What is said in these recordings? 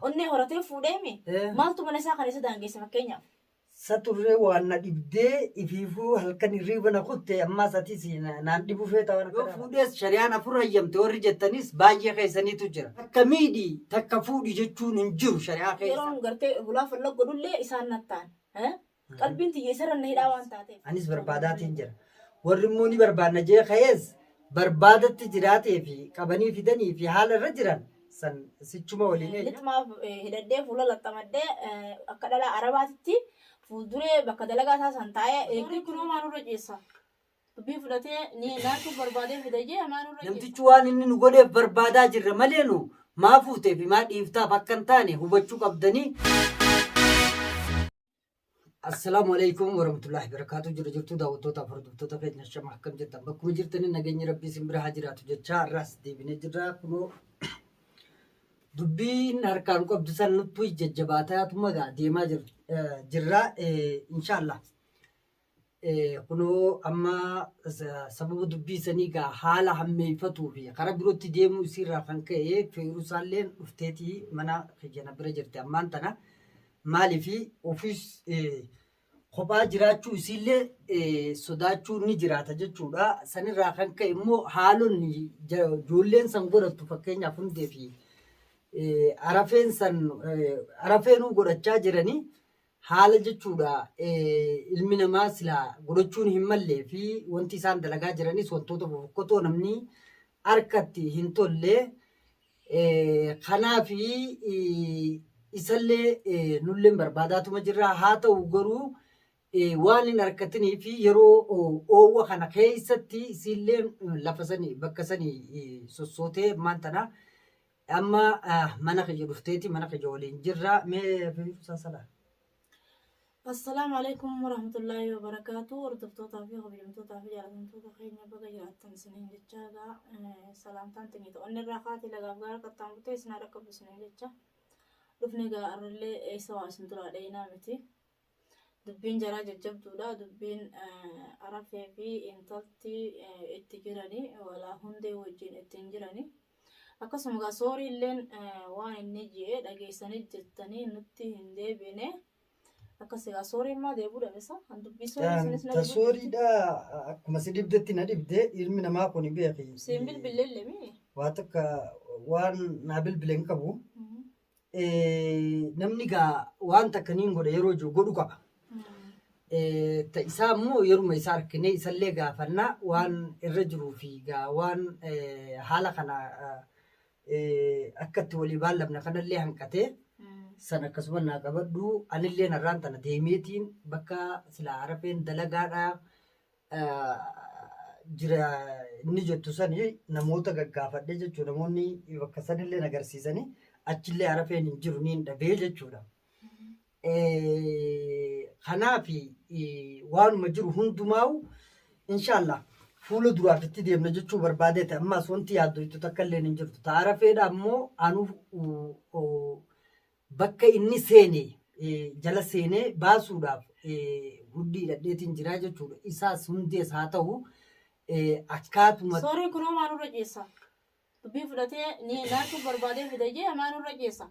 Onnee horatee fuudheemi. Maaltu mana isaa kan isa daangeesse fakkeenyaaf? Sa turree waan na dhibdee ifiifuu halkan hirriiba na kutte ammaas atis naan dhibuu feeta waan Yoo fuudhees shari'aan afur hayyamte warri jettanis baay'ee keessaniitu jira. Takka miidhi takka fuudhi jechuun hin jiru shari'aa keessa. Yeroon gartee hulaa falloo godhullee isaan nattaan. Qalbiin tiyya isarra na hidhaa waan taateef. Anis barbaadaatiin jira. Warri immoo ni barbaadna jee ka'ees barbaadatti jiraatee fi qabanii fidanii fi haala irra jiran san sichuma waliin eenyu. Lixmaaf hidhadhee fuula laxxamadhee akka dhalaa Arabaatitti fuulduree bakka dalagaa isaa san taa'ee eegdii kunoo maa nurra ciisa. Dubbii fudhatee ni naatu barbaadee fida jee maa nurra ciisa. Namtichi waan inni nu godheef barbaadaa jirra malee nu maa fuutee fi maa dhiiftaaf akka hin taane hubachuu qabdanii. Assalaamu alaikum warahmatullahi wabarakatuh. Jira jirtuu daawwattoota fi hordoftoota keenya shama akkam jirtan bakkuma jirtanii nageenyi rabbii isin bira haa jiraatu jechaa har'aas deebinee jirra. Kunoo dubbiin harkaan qabdu san nuttu jajjabaataatuma gaa deemaa jirra inshaallah. Kunoo amma sababa dubbii sanii gaa haala hammeeffatuu fi karaa birootti deemuu isiirraa kan ka'e feerusaalleen dhufteetii mana kiyya na bira jirti ammaan tana. Maaliif ofiis kophaa jiraachuu isiillee sodaachuu ni jiraata jechuudha. Sanirraa kan ka'e immoo haalonni ijoolleen san godhattu fakkeenyaaf hundee fi arafeen san arafeenuu godhachaa jiranii haala jechuudha ilmi namaa silaa godhachuun hin mallee fi wanti isaan dalagaa jiranis wantoota fofokkotoo namni harkatti hin tolle. Kanaaf isallee nulleen barbaadaatuma jirra. Haa ta'u garuu waan hin harkatinii fi yeroo oowwa kana keessatti isiilleen lafa sanii bakka sanii sossootee ammaan tana amma mana kiyya dhufteeti mana kiyya waliin jirra. Mee fiirusaa salaa. Assalaamu alaikum warahmatullaahi wabarakaatu. Hordoftootaa fi kabajamtootaa fi jaalatamtoota keenya baga jiraattan isiniin jecha egaa salaamtaan teenye onnee irraa kaatee lagaaf gaara qaxxaamurtee isin haa dhaqqabdu isiniin jecha. Dhufne egaa arrallee eessa waa isin duraa dhayinaa miti. Dubbiin jaraa jajjabduudha. Dubbiin arafee fi intalti itti jirani walaa hundee wajjin ittiin jirani. Akkasuma egaa sooriilleen waan inni ji'e dhageessanii jirtanii nutti hin deebine. Akkas egaa sooriin maa deebuu dhabesa? An dubbii soorii isinis na Ta dhibuu jirti. sooriidha akkuma si dhibdetti na dhibde ilmi namaa kun beeki. Siin bilbilleellee mi? Waa takka waan naa bilbile hin qabu. Namni gaa waan takka niin godha yeroo jiru godhu qaba. Ta isaa immoo yeruma isaa arkinee isallee gaafannaa waan irra jiruu fi gaa waan haala kana akka itti walii baallamna kanallee hanqatee san akkasuma naa qabadhu anillee narraan tana deemeetiin bakka silaa arafeen dalagaadhaa jira inni jettu sani namoota gaggaafadhe jechuudha. Namoonni bakka sanillee agarsiisanii achillee arafeen hin jiru niin dhabee jechuudha. Kanaaf waanuma jiru hundumaa'u inshaallah fuula duraaf itti deemna jechuu barbaadeeti. Ammaas wanti yaaddu itti takka illee hin jirtu. Ta arafeedha ammoo anuu bakka inni seene jala seenee baasuudhaaf huddii hidhadheetiin jiraa jechuudha. Isaas hundees haa ta'u akkaatuma. Sooriin kunoo maa nurra ciisa? Dubbii fudhatee ni naatu barbaadee fida jee maa nurra ciisa?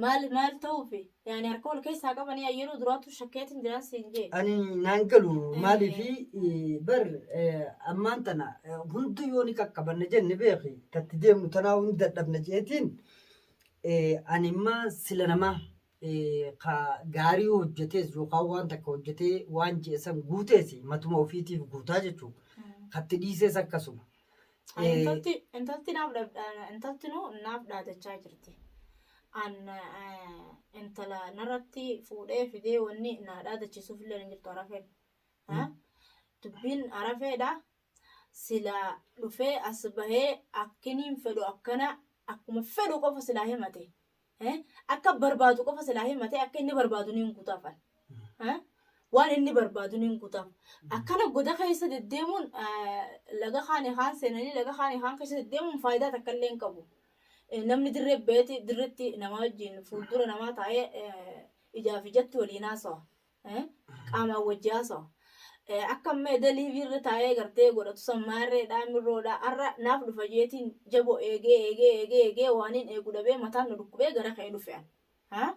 Maal maal ta'uufi? Yaani harka wal keessaa qabanii yeroo duraatu shakkeetiin jiraan siin jee. Ani naan galu maaliifi bar ammaan tana hundi yoo ni qaqqabanna jenne beeki tatti deemnu tanaa hundi dadhabna jeetiin Ani imma sila nama ka gaarii hojjetees yookaan waan takka hojjetee waan je'e san guutees matuma ofiitiif guutaa jechuudha. Katti dhiisees akkasuma. Intalti intalti naaf intalti nu naaf dhaadachaa jirti. An intala narratti fuudhee fidee wanni naa dhaadachiisuuf illee hin jirtu arafeen. Dubbiin arafeedha. Silaa dhufee as bahee akkiniin fedhu akkana akkuma fedhu qofa silaa himate. Akka barbaadu qofa silaa himate akka inni barbaadu niin guutaaf an. Waan inni barbaadu niin guutaaf. Akkana goda keessa deddeemuun laga kaanii kaan seenanii laga kaanii kaan keessa deddeemuun faayidaa takka illee hin qabu. Namni dirree beeti dirretti namaa wajjin fuuldura namaa taa'ee ijaaf ijatti waliin haasawa. Qaamaan wajji haasawa. Akka amma edda liivii irra taa'ee gartee godhatu san maarreedhaa mirroodhaa har'a naaf dhufa jeetiin jaboo eegee eegee eegee eegee waaniin eegu dhabee mataan na dhukkubee gara kee dhufe an. Haa?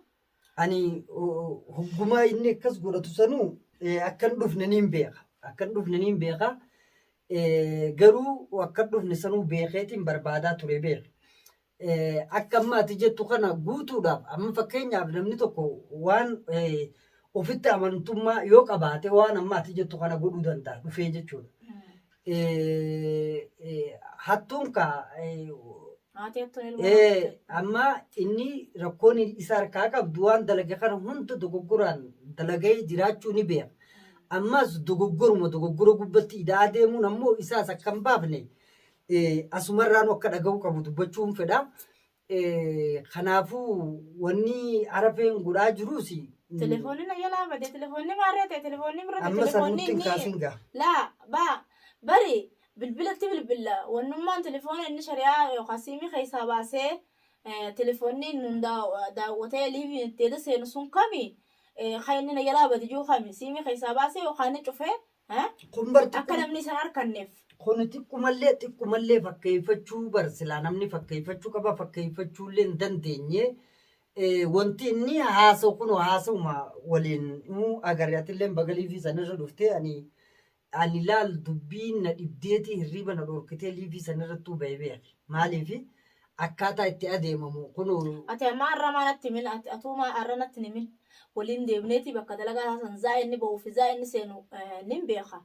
Ani hoggumaa inni akkas godhatu sanuu akka hin dhufne niin beeka. Akka hin dhufne niin beeka. Garuu akka hin dhufne sanuu beekeetiin barbaadaa ture beeka. Akka amma ati jettu kana guutuudhaaf amma fakkeenyaaf namni tokko waan ofitti amantummaa yoo qabaate waan amma ati jettu kana godhuu danda'a dhufee jechuudha. Hattuun kaa Haati hattuun ilmoo amma inni rakkoon isa harkaa qabdu waan dalage kana hunda dogoggoraan dalagee jiraachuu ni beeka. Ammas dogoggoruma dogoggora gubbatti ida'aa deemuun ammoo isaas akka hin baafne asumarraanu akka dhaga'uu qabu dubbachuun fedha. Kanaafuu wanni Arafeen godhaa jiruus Telefoonni na jalaa bade, telefoonni maarree ta'e, telefoonni bira ta'e, amma san telefoonni nutti hin inni kaasin gaa. Laa baa bari bilbilatti bilbilla wannummaan telefoona inni shari'aa yookaan siimii keessaa baasee telefoonni nun daawwatee liiviin itti eeda seenu sun kami, kan inni na jalaa bade jiru kami siimii keessaa baasee yookaan inni cufee Kun bar akka namni isaan harkanneef. Kun xiqqumallee xiqqumallee fakkeeffachuu bar silaa namni fakkeeffachuu qaba, fakkeeffachuullee hin dandeenye. Wanti inni haasa'u kun haasa'uma waliin himuu agarre, atillee baga liivii sanirra dhuftee ani ani laal dubbiin na dhibdeetii hirriiba na dhorkitee liivii sanirrattuu ba'e beeki. Maaliif akkaataa itti adeemamu kun Ati amma har'a maa natti himin? Ati atuu maa har'a natti hin himin? Waliin deemneeti bakka dalagaa isaa san za'a inni ba'uu fi za'a inni seenu nin beeka.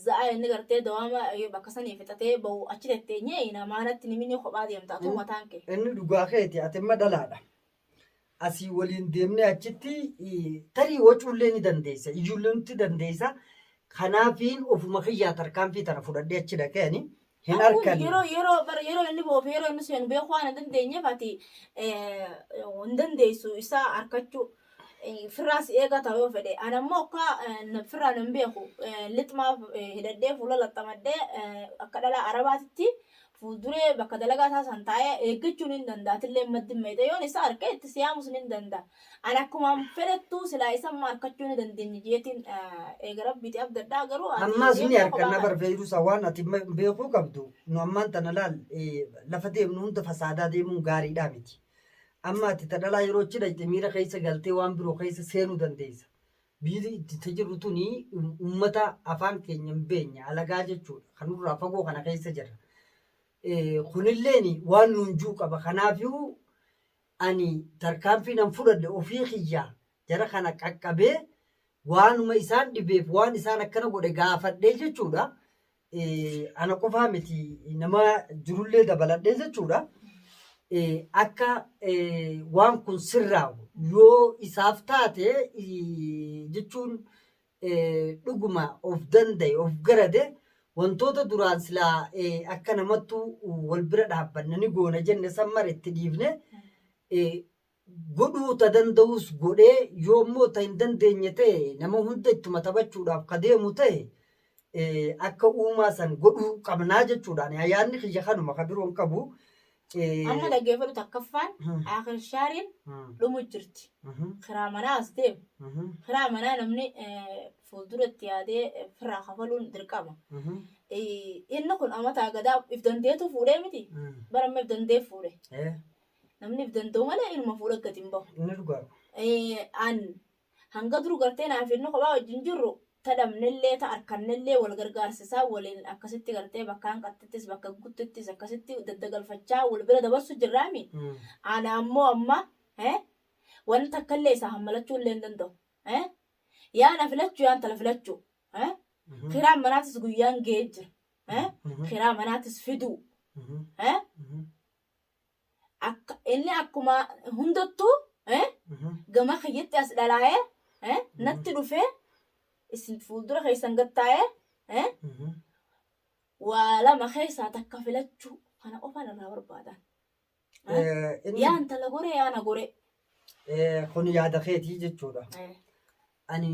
Za'a inni gartee dawaama bakka sanii fixatee ba'u achi tetteenyee namaa natti hin himin, kophaa deemta atuu mataan kee. Inni dhugaa keeti, ati amma dhalaadha. Asii waliin deemnee achitti tarii wacuullee ni dandeessa. Ijoollee nutti dandeessa. Kanaafiin ofuma kiyyaa tarkaanfii tana fudhadhee achi dhaqee ani hin Kun harkanne. Yeroo yeroo bara yeroo inni ba'uu fi yeroo inni seenu beekuu waan hin dandeenyeef ati hin dandeessu isaa harkachuu. Firraas eegata yoo fedhe. Ani ammoo akka firraan hin beeku. Lixmaa hidhadhee fuula laxxamadhee akka dhalaa Arabaatitti fuulduree bakka dalagaa isaa san taa'ee eeggachuun hin danda'a. Atillee maddi meexa yoon isa harka itti siyaamus ni danda'a. Ani akkuma fedhettuu silaa isa amma harkachuu ni dandeenya jeetiin eega rabbiiti abdadhaa, garuu ati Ammaas ni deemtee harkanna kophaa bar Feeruusa, waan ati beekuu qabdu nu ammaan tana laal lafa deemnu hunda fasaadaa deemuun gaariidhaa miti. Amma ati ta dhalaa yeroo achi dhaqxe miira keessa galtee waan biroo keessa seenuu dandeessa. Biyyi itti tajirru tuni uummata afaan keenya hin beekne, alagaa jechuudha. Kanurraa fagoo kana keessa jirra. Kunilleen waan nuun juu qaba. Kanaafuu ani tarkaanfii nan fudhadhe ofii kiyyaa jara kana qaqqabee waanuma isaan dhibeef waan isaan akkana godhe gaafadhee jechuudha. Ana qofaa miti, nama jirullee dabaladhee jechuudha. Akka waan kun sirraa'u yoo isaaf taate jechuun dhuguma of danda'e of garade wantoota duraan silaa akka namattuu wal bira dhaabbanna ni goona jenne san mara itti dhiifne godhuu ta danda'us godhee, yoo immoo ta hin dandeenye ta'e nama hunda ittuma taphachuudhaaf ka deemu ta'e akka uumaa san godhuu qabnaa jechuudhaan yaadni kiyya kanuma, ka biroon qabu. Amma dhaggeeffadhu, takkaffaan akir shaariin dhumu jirti. Kiraa manaa as deemu. Kiraa manaa namni fuulduratti yaadee firraa kafaluun dirqama. Inni kun amataa gadaa if dandeetu fuudhee miti. Bara amma if dandee fuudhe. Namni if danda'u malee inuma fuudha gadi hin bahu. Inni dhugaa. An hanga dur gartee naaf inni kophaa wajjin jirru ta dhabnellee ta harkannellee wal gargaarsisaa waliin akkasitti gartee bakka hanqattittis bakka guttittis akkasitti daddagalfachaa wal bira dabarsu jirraami. Ana ammoo amma wanta akkallee isaa hammalachuu illee hin danda'u. Yaa na filachuu yaa intala filachuu. Kiraan manaatis guyyaan ga'ee jira. Kiraa manaatis fiduu. Akka inni akkuma hundattuu gama kiyyatti as dhalaa'ee natti dhufee isin fuuldura keessan gad taa'ee waa lama keessaa takka filachuu kana qofaan irraa barbaadan. Yaa intala goree yaa na goree. Kun yaada keetii jechuudha. Ani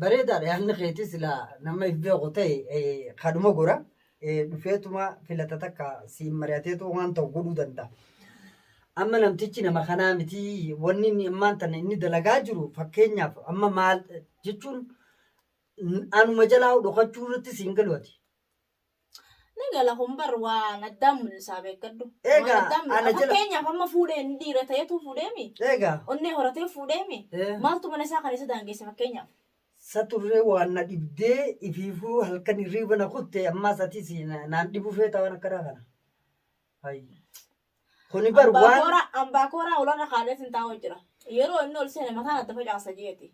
bareedaadha yaadni keetii, silaa nama if beeku ta'e kadhuma gora dhufeetuma filata takka siin mari'ateetu waan ta'u godhuu danda'a. Amma namtichi nama kanaa miti, wanni inni ammaan tana inni dalagaa jiru fakkeenyaaf amma maal jechuun Anuma jalaa dhokachuu irratti siin galu ati. Ni gala kun bar waan addaan mul'isaa beekadhu. Egaa, Waan addaan mul'isa. ana jala- Fakkeenyaaf amma fuudhee inni dhiira ta'etu fuudheemi. Egaa Onnee horatee fuudheemi. Maaltu mana isaa kan isa daangesse fakkeenyaaf? Sa turree waan na dhibdee ifiifuu halkan hirriiba na kutte ammaas atis naan dhibuu feeta waan akkanaa kana. Hayyi. Kuni bar waan Ambaakoraa olarra kaadheetiin taa'u jira. Yeroo inni ol seene mataan adda facaasa jeeti.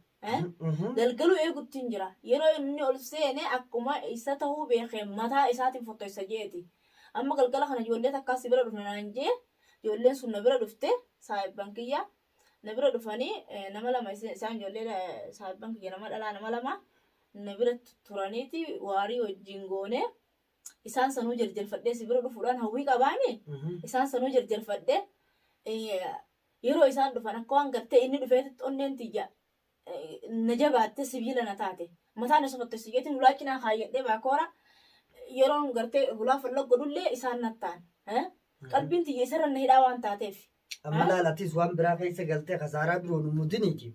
Galgaluu eegutti hin jira. Yeroo inni ol seene akkuma isa ta'uu beekee mataa isaatiin fottoysa jeeti. Amma galgala kana ijoollee takkaa si bira dhufna naan jee ijoolleen sun na bira dhufte saahibban kiyya na bira dhufanii nama lama isaan ijoollee saahibban kiyya nama dhalaa nama lama na bira turaniiti waarii wajjin goone isaan sanuu jarjarfadhee si bira dhufuudhaan hawwii qabaami. Isaan sanuu jarjarfadhee yeroo isaan dhufan akka waan gartee inni dhufeetitti onneen tiyya na jabaatte sibiila na taate. Mataan isa fottosi jeetiin hulaa cinaa kaayyadhee baakoora yeroon gartee hulaa falloo godhullee isaan nattaan. Qalbiin tiyya isarra na hidhaa waan taateef. Amma laal atis waan biraa keessa galtee kasaaraa biroo nu mudiniiti.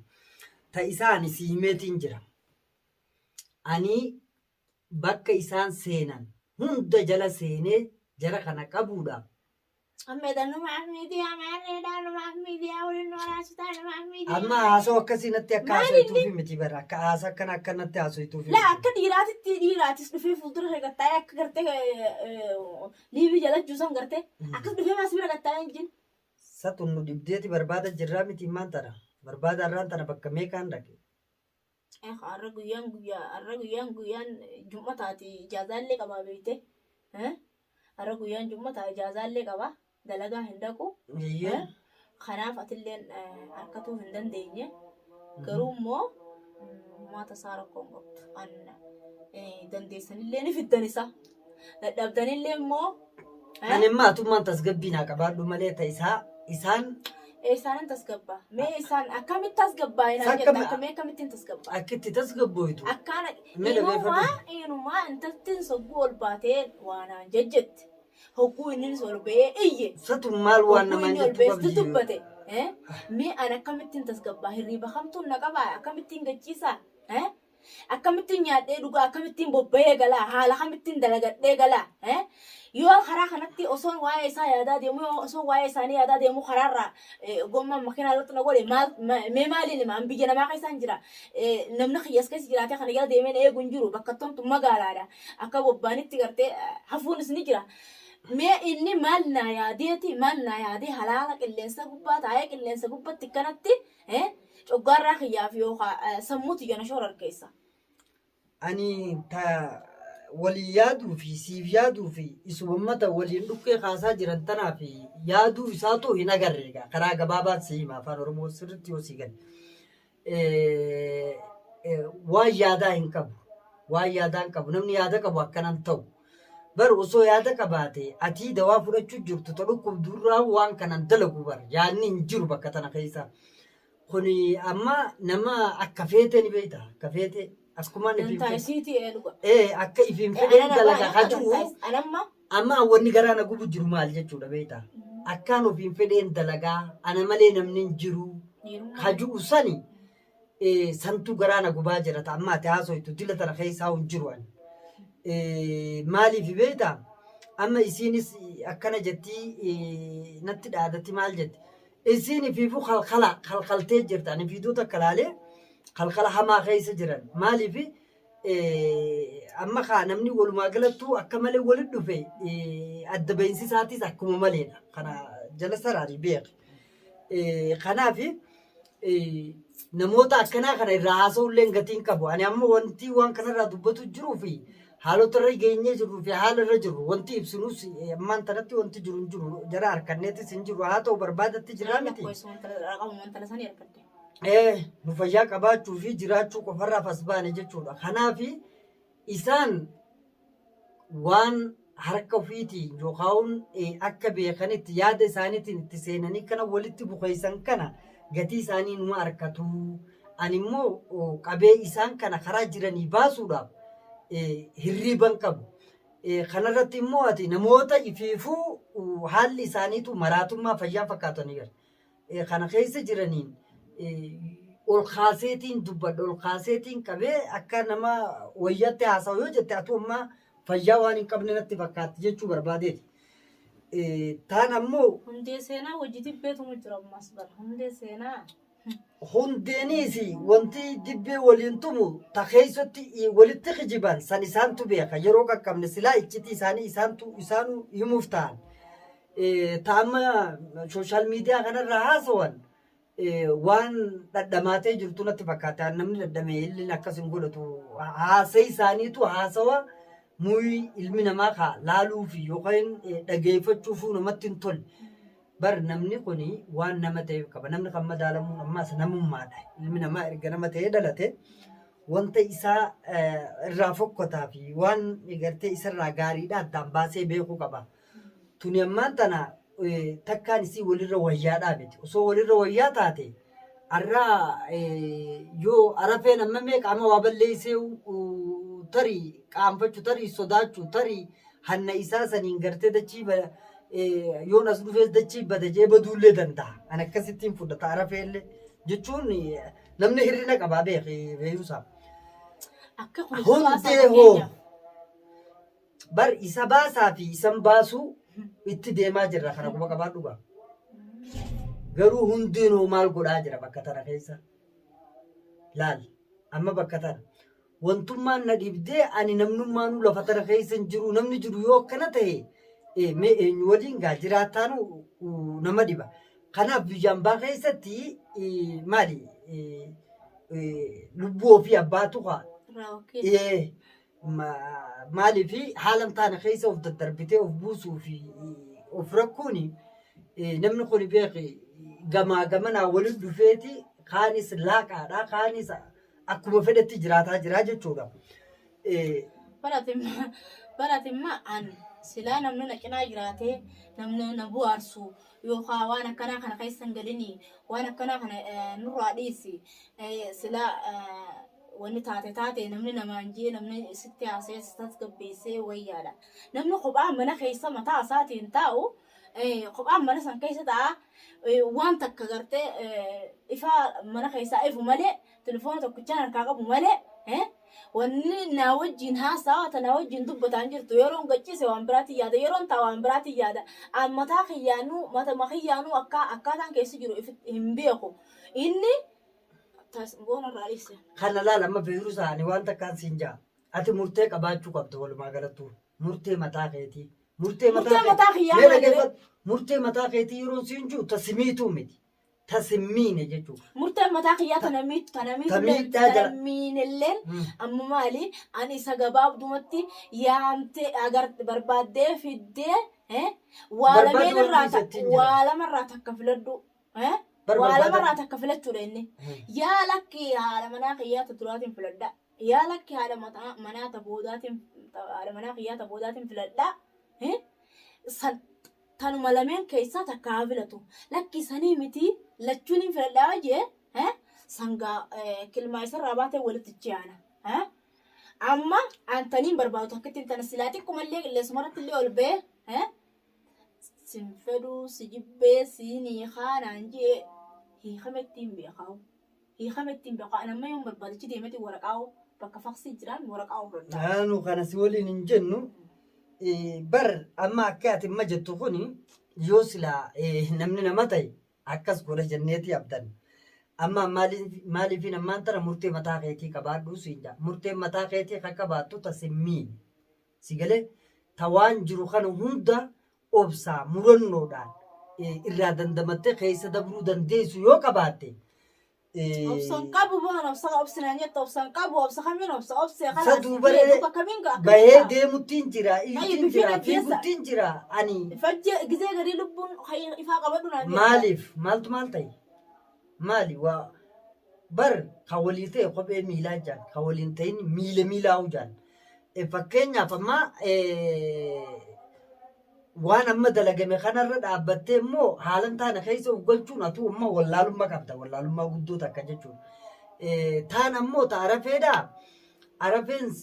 Ta isaa ani si himeetiin jira. Ani bakka isaan seenan hunda jala seenee jara kana qabuudhaaf Amma edaa numaaf miidiyaa maarreedhaa numaaf miidiyaa waliin nu waraabsitaa numaaf miidiyaa. Amma haasoo akkasii natti akka Maal haasoytuufi miti bara akka haasa akkana akka natti haasoytuufi Laa miti. akka dhiiraatitti dhiiraatis dhufee fuuldura kee gattaa'ee akka gartee liivii jala juusan gartee akkas dhufee maas bira gattaa'ee hin jiru. Satun nu dhibdeeti barbaada jirraa miti immaan tana barbaada irraan tana bakka meeqaan dhaqe. Har'a guyyaan guyyaa har'a guyyaan guyyaan jum'a taati ijaazaallee qabaa beekte. Har'a guyyaan jum'a taa ijaazaallee qabaa dalagaa hin dhaqu. Eeyyee. Kanaaf atilleen harkatuu hin dandeenye. Garuu immoo maata isaa rakkoo hin qabdu. An dandeessanillee ni fiddan isa. Dadhabdanillee immoo Ani immoo atummaan tasgabbii naa qabaadhu malee ta isaa isaan Eessaanan tasgabbaa? Mee isaan akkamitti tasgabbaa inaan Sakka jetta akkamii akkamittiin tasgabbaa? Akka itti tasgabbooytu. Akkaana Mee inumaa dhageeffadhu. inumaa intaltiin sogguu ol baatee waanaan jejjette. Hogguu innis ol ba'ee iyye. Satu maal waan Hogguu namaan inni ol jettu ba'ee qabdi. dubbate. Mee an akkamittiin tasgabbaa? Hirriiba kamtuun na qabaa? Akkamittiin gachiisaa? Akkamittiin nyaadhee dhugaa? Akkamittiin bobba'ee galaa? Haala kamittiin dalagadhee galaa? Yoo karaa kanatti osoon waa'ee isaa yaadaa deemu yoo osoon waa'ee isaanii yaadaa deemu karaarraa gommaan makiinaa irratti na godhe maal mee maaliin hima? An biyya namaa keessaan jira. Namni kiyya as keessa jiraatee kana jala deemee na eegu hin jiru. Bakka tomtu magaalaadha. Akka bobbaanitti gartee hafuunis ni jira. Mee inni maal naa yaadeeti maal naa yaadee halaala qilleensa gubbaa taa'ee qilleensa gubbatti kanatti coggaarraa kiyyaaf yookaan sammuu tiyya na shoorarkeessa. Ani ta walii yaaduu fi siif yaaduu fi isuma ummata waliin dhukkee kaasaa jiran tanaa fi yaaduu isaatu hin agarre egaa karaa gabaabaan si hima afaan Oromoo sirriitti yoo si gale. Waan yaadaa hin qabu. Waan yaadaa hin qabu. Namni yaada qabu akkanan ta'u. Bar osoo yaada qabaate atii dawaa fudhachuu jirtu ta dhukkubdurraa waan kanan dalagu bar yaadni hin jiru bakka tana keessa. Kuni amma nama akka feete ni beekta. Akka feete akkuma inni Dantaa ifiin isiitii ee dhuga. ee akka ifiin fedheen dalaga hajuu Anamma amma wanni garaa na gubu jiru maal jechuudha beekta. Akkaan ofiin fedheen dalagaa ana malee namni hin jiru hajuu sani santu garaa na gubaa jira ta amma ati haasoytu dila tana keessaa hin jiru ani. Maaliif beekta amma isiinis akkana jettii natti dhaadatti maal jetti. Isiin ifiifuu kalkala kalkaltee jirti. Ani viidiyoo takka laalee kalkala hamaa keessa jiran. Maaliif amma kaa namni walumaa galattuu akka malee walitti dhufe adda bahinsi isaatis akkuma maleedha. Kana jala saraarii beeki. Kanaaf namoota akkanaa kana irraa haasa'ullee gatiin qabu. Ani amma wanti waan kanarraa dubbatu jiruu fi haalota irra geenyee jirruu fi haala irra jirru wanti ibsinus ammaan tanatti wanti jiru hin jiru jara harkanneetis hin jiru haa ta'u barbaadatti jirraa miti. Nu fayyaa qabaachuu fi jiraachuu qofarraaf as baane jechuudha. Kanaaf isaan waan harka ofiitiin yookaan akka beekanitti yaada isaaniitiin itti seenanii kana walitti bukeessan kana gatii isaanii numa harkatu. Ani immoo qabee isaan kana karaa jiranii baasuudhaaf hirriiban qabu. Kanarratti immoo ati namoota ifiifuu haalli isaaniitu maraatummaa fayyaa fakkaatanii gara. Kana keessa jiraniin Ol kaaseetiin dubbadha, ol kaaseetiin qabee akka nama wayyatti haasawu yoo jette atu ammaa fayyaa waan hin qabne natti fakkaatti jechuu barbaadeeti. Taan ammoo Hundee seenaa wajji dibbeetumu jira ammas bara. Hundee seenaa. Hundeeniis wanti dibbee waliin tumu ta keessatti walitti kijiban san isaantu beeka yeroo qaqqabne silaa iccitii isaanii isaantu isaanu himuuf ta'an. Ta amma sooshaal miidiyaa kanarraa haasawan waan dhadhamaatee jirtu natti fakkaata. Namni dhadhame illee akkas hin godhatu. Haasa'ii isaaniitu haasawa muyi ilmi namaa kaa laaluu fi yookaan dhageeffachuufuu namatti hin tolle. Bar namni kun waan nama ta'eef qaba. Namni kan madaalamuun ammaas namummaadha. Ilmi namaa erga nama ta'ee dhalate wanta isaa irraa fokkotaa fi waan gartee isarraa gaariidha addaan baasee beekuu qaba. Tuni ammaan tana takkaan isii walirra wayyaadhaa miti. Osoo walirra wayyaa taate arraa yoo arafeen amma meeqa amma waa balleessee tarii qaanfachuu tarii sodaachuu tarii hanna isaa saniin gartee dachii yoon as dhufees dachii bada jee baduullee danda'a. An akkasittiin fudhata arafeellee jechuun namni hir'ina qabaa beeki feeyuusaa. Akka kun Hundee hoo Bar isa baasaa fi isan baasuu itti deemaa jirra kana quba qabaadhu gaa. Garuu hundinuu maal godhaa jira bakka tana keessa? Laal amma bakka tana. Wantummaan na dhibdee ani namnummaanuu lafa tana keessa hin jiru namni jiru yoo akkana ta'e mee eenyu waliin gaa jiraataanu nama dhiba. Kanaaf biyya ambaa keessatti maali lubbuu ofii abbaatu kaa Raawwakiin. Maaliif haala hin taane keessa of daddarbitee of buusuu fi of rakkuun namni kun beeki gamaa gamanaa waliin dhufeeti kaanis laaqaadha kaanis akkuma fedhetti jiraataa jira jechuudha. Baratimma an silaa namni na cinaa jiraatee namni na bu'aarsu yookaan waan akkanaa kana keessa hin galinii waan akkanaa kana nurraa dhiisi silaa wanni taate taate namni namaan jee namni sitti haasa'ee si tasgabbeessee wayyaadha. Namni kophaa mana keessa mataa isaatiin taa'u kophaa mana san keessa taa'a waan takka gartee ifaa mana keessaa ifu malee telefoona tokkichaan harkaa qabu malee wanni naa wajjin haasa'a ta naa wajjin dubbataan jirtu yeroon gachiise waan biraatiin yaada yeroon taa waan biraatiin yaada an mataa kiyyaanuu matama kiyyaanuu akka akkaataan keessa jiru hin beeku inni Tas boona irraa dhiise. Kana laal amma Feeruusaa ani waan takkaan siin ja'a. Ati murtee qabaachuu qabda walumaa galattuu. Murtee mataa keetii. Murtee mataa Murtee mataa kiyyaa Mee maali ree? dhaggeeffadhu. Murtee mataa keetii yeroon siin jiru ta si miituu miti. Ta si miine jechuudha. Murteen mataa kiyyaa tana miitu tana miitu Ta miidhaa tana jala. miinelleen amma maali ani isa gabaabdumatti yaamtee agar barbaaddee fiddee waa Barbaadu lameen wanti irraa isa ittiin jira. waa lama irraa takka filadhu. Bar Waa barbaada. lamarraa takka filachuudha inni. Yaa lakki haadha manaa kiyyaa ta duraatiin filadha. Yaa lakki haadha manaa ta boodaatiin haadha manaa kiyyaa ta boodaatiin filadha. San tanuma lameen keessaa takka haa filatu. Lakki sanii miti lachuun hin filadhaa jee sangaa kilmaa isarraa baatee walitti ji'aana. Amma antaniin barbaadu takkittiin tana silaa xiqqumallee qilleensuma illee ol ba'ee sin fedhuu si jibbee siin hiikaa naan jee hiikametti hin beekaa'u. Hiikametti hin beekaa'u. Ani amma yoon barbaadichi deemeti waraqaa'u bakka faksii jiraan waraqaa'u fudhadhaa. Naannoo kana si waliin hin jennu bar amma akka ati amma jettu kuni yoo silaa namni nama ta'e akkas godha jenneeti abdan. Amma maaliifin ammaan tana murtee mataa keetii qabaadhuu siin jedha. Murteen mataa keetii kan qabaattu ta sin miine. Si galee ta waan jiru kana hunda obsaa murannoodhaan irraa dandamattee keessa dabruu dandeessu yoo qabaatte Obsan qabu boona obsa obsinaan jetta obsan qabu obsa kamiin obsa obsee Sa kana duubaree duuba kamiin ga bahee deemuttiin jira iyyuttiin bifina jira keessa. fiiguttiin jira ani Fajje gizee garii lubbuun ifaa qabadhu naan jetta. maaliif maaltu maal ta'e maali waa bar ka walii ta'e kophee miilaa jaan ka waliin ta'in miila miilaa'u jaan Fakkeenyaaf amma waan amma dalagame kanarra dhaabbattee immoo haala hin taane keessa of galchuun atuu amma wallaalummaa qabda wallaalummaa guddoo takka jechuudha. Taan ammoo ta arafeedhaa arafeen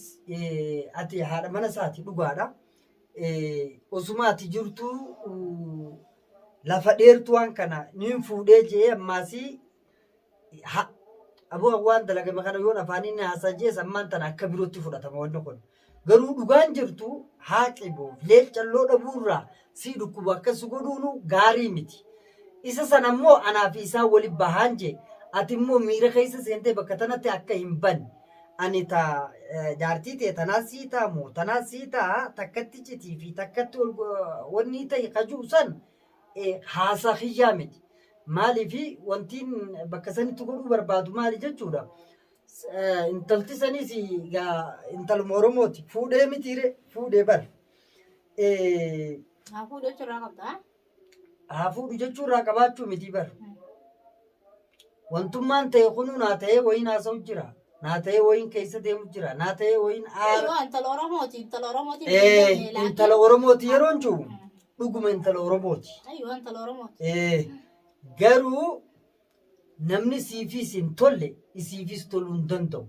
ati haadha mana isaati dhugaadha. Osuma ati jirtuu lafa dheertuu waan kana niin fuudhee je'ee ammaasii Aboo waan dalagame kana yoon afaaniin haasaa jees ammaan tana akka birootti fudhatama wanni kun. Garuu dhugaan jirtu haaqibuuf leelcalloo dhabuurraa sii dhukkubu akkas godhuunu gaarii miti. Isa sana immoo anaa fi isaan wali bahaan jee ati immoo miira keessa seentee bakka tanatti akka hin banne. Ani ta jaartii tee tanaa sii ta'a moo tanaa sii ta'a takkatti citii fi takkatti ol wanni ta'e kajuu san haasaa kiyyaa miti. Maaliif wantiin bakka sanitti godhuu barbaadu maali jechuudha. Intalti saniis egaa intaluma Oromooti. Fuudhee mitiire fuudhee bar. Haa fuudhu jechuurraa qabda. Haa fuudhu jechuurraa qabaachuu miti bar. Wantummaan ta'e kunuu naa ta'ee wayiin haasa'u jira. Naa ta'ee wayiin keessa deemu jira. Naa ta'ee wayiin aara. Yoo intala Oromooti, intala Oromooti. Intala Oromooti yeroon jiru dhuguma intala Oromooti. Ayyoo intala Oromooti. Garuu namni siifis hin tolle isiifis toluu hin danda'u.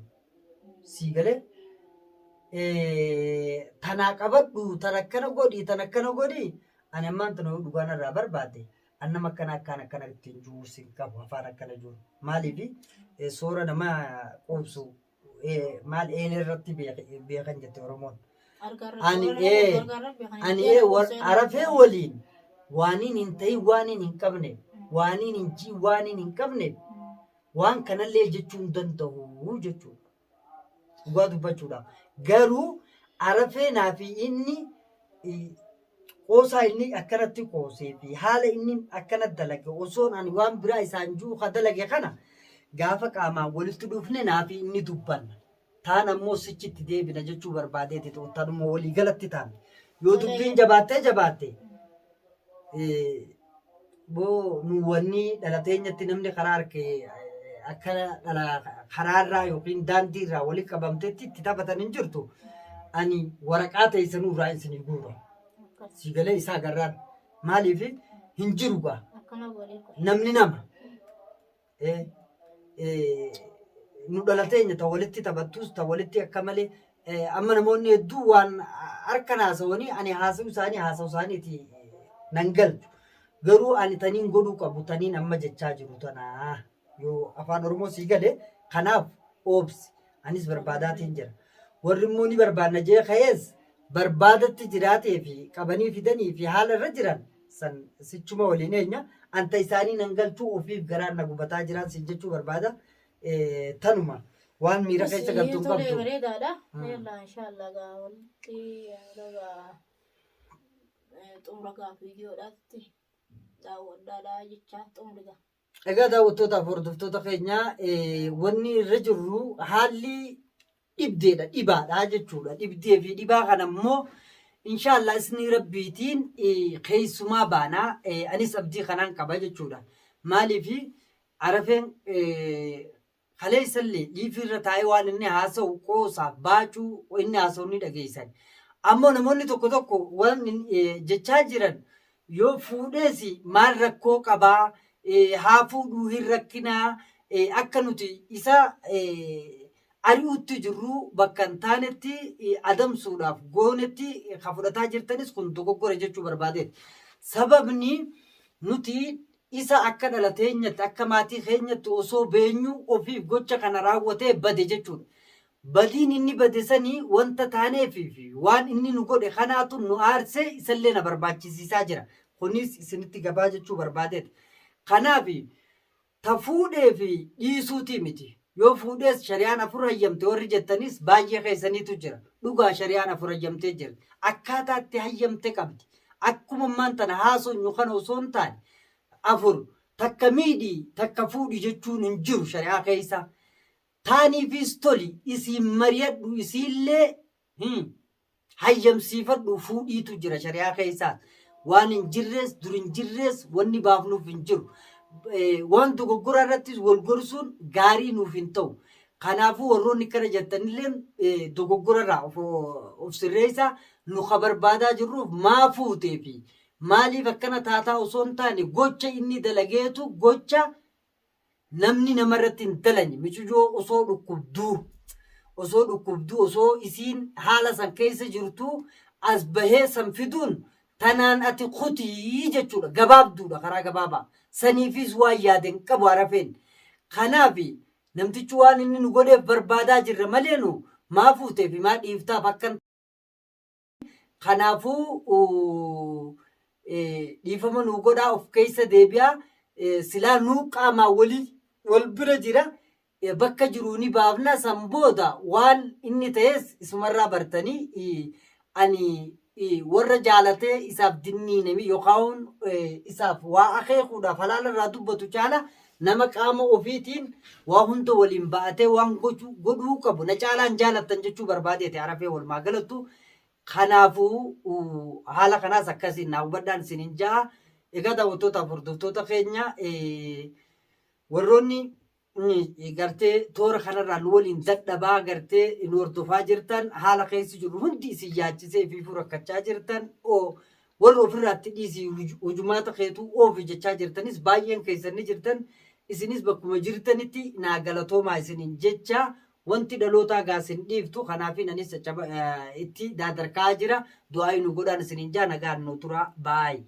Sii galee tanaa qabadhu tan akkana godhi tan akkana godhi ani ammaan tana yoo dhugaan irraa barbaade an nama akkana akkaan akkana ittiin jiru sin qabu afaan akkana jiru. Maaliif soora nama quubsu maal eelee irratti beekan jette Oromoon. Ani ani arafee waliin waaniin hin ta'in waaniin hin qabne waaniin hin jiin waaniin hin qabne waan kanallee jechuu hin danda'u jechuudha. Dhugaa dubbachuudhaaf. Garuu arafee naa fi inni qoosaa inni akkanatti qoosee fi haala inni akkana dalage osoon ani waan biraa isaan jiru ka dalage kana gaafa qaamaan walitti dhufne naa fi inni dubbanna. Taan ammoo sichitti deebina jechuu barbaadeeti tanuma walii galatti taan. Yoo dubbiin jabaattee jabaatte boo nu wanni dhalateenyatti namni karaa harke akka dhala karaarraa yookiin daandiirraa walitti qabamtetti itti taphatan hin jirtu. Ani waraqaa teessanuu irraa isinii guura. Sii galee isaa agarraan maaliif hin jiru gaa namni nama. Nu dhalateenya ta walitti taphattus ta walitti akka malee amma namoonni hedduu waan harkan haasawanii ani haasa'uu isaanii haasa'uu isaaniiti nan galchu. Garuu ani taniin godhuu qabu taniin amma jechaa jiru tanaa yoo afaan Oromoo sii gale kanaaf oobsi anis barbaadaatiin jira. Warri immoo ni barbaadna jee ka'ees barbaadatti jiraatee fi qabanii fidanii fi haala irra jiran san sichuma waliin eenya anta isaanii nan galchuu ofiif garaan na gubataa jiraan siin jechuu barbaada. Tanuma waan miira keessa galtu hin Tolee qabdu. bareedaadha. Yalla inshallah gaa walitti hanga xumura gaa viidiyoodhaatti daawwadhaadha jechaa xumuri gaa. Egaa daawwattootaaf hordoftoota keenya wanni irra jirru haalli dhibdeedha dhibaadha jechuudha. Dhibdee fi dhibaa kana immoo inshaallah isni rabbiitiin keessumaa baanaa anis abdii kanaan qaba jechuudha. Maaliif arafeen kaleessallee liifii irra taa'ee waan inni haasa'u qoosaaf baacuu inni haasa'u ni dhageessan. Ammoo namoonni tokko tokko waan jechaa jiran yoo fuudhees maal rakkoo qabaa haa fuudhuu hin rakkinaa akka nuti isa ari'uutti jirru bakka hin taanetti adamsuudhaaf goonetti ka fudhataa jirtanis kun dogoggora jechuu barbaadeeti. Sababni nuti isa akka dhala teenyatti akka maatii keenyatti osoo beenyuu ofiif gocha kana raawwatee bade jechuudha. Badiin inni bade sanii wanta taaneefii fi waan inni nu godhe kanaatu nu aarsee isallee na barbaachisiisaa jira. Kunis isinitti gabaa jechuu barbaadeeti. Kanaaf ta fuudhee fi dhiisuutii miti. Yoo fuudhees shari'aan afur hayyamte warri jettanis baay'ee keessaniitu jira. Dhugaa shari'aan afur hayyamtee jirti. Akkaataa itti hayyamte qabdi. Akkuma ammaan tana haasonyu kana osoo hin taane afur takka miidhi takka fuudhi jechuun hin jiru shari'aa keessa. Taaniifis toli isiin mariyadhu isiillee hayyamsiifadhu fuudhiitu jira shari'aa keessaa. Waan hin jirres dur hin jirres wanni baafnuuf hin jiru. Waan dogoggoraa irrattis wal gorsuun gaarii nuuf hin ta'u. Kanaafuu warroonni akkana jettanillee dogoggora irraa of sirreessaa nu ka barbaadaa jirruuf maa fuutee fi maaliif akkana taataa osoo hin taane gocha inni dalageetu gocha namni namarratti hin dalanye miciyoo osoo dhukkubduu osoo dhukkubduu osoo isiin haala san keessa jirtu as bahee san fiduun tanaan ati kutii jechuudha gabaabduudha karaa gabaabaa saniifis waan yaade hin qabu arafeen kanaaf Namtichi waan inni nu godheef barbaadaa jirra malee nu maa fuutee fi maa dhiiftaaf akka Kanaafuu dhiifama nuu godhaa of keessa deebi'aa. Silaa nuu qaamaa walii wal bira jira. Bakka jiruu ni baafna san booda waan inni ta'es isumarraa bartanii ani warra jaalatee isaaf dinniinami yookaan isaaf waa akeekuudhaaf halaala irraa dubbatu caala nama qaama ofiitiin waa hunda waliin ba'atee waan godhuu qabu na caalaan jaalattan jechuu barbaadeeti Arafee walumaa galattu. Kanaafuu haala kanaas akkasiin naa hubadhaan isiniin ja'a. Egaa daawwattootaaf hordoftoota keenya warroonni gartee toora kanarraa nu waliin dadhabaa gartee nu hordofaa jirtan haala keessa jirru hundi isin yaachisee fi rakkachaa jirtan warra ofirraatti dhiisii hujumaata keetuu oofi jechaa jirtanis baay'een keessan ni jirtan isinis bakkuma jirtanitti naa galatoomaa isiniin jecha wanti dhalootaa gaa isin dhiiftu kanaafin anis itti daadarkaa jira du'aa nu godhaan isiniin jaa nagaan nu tura baay.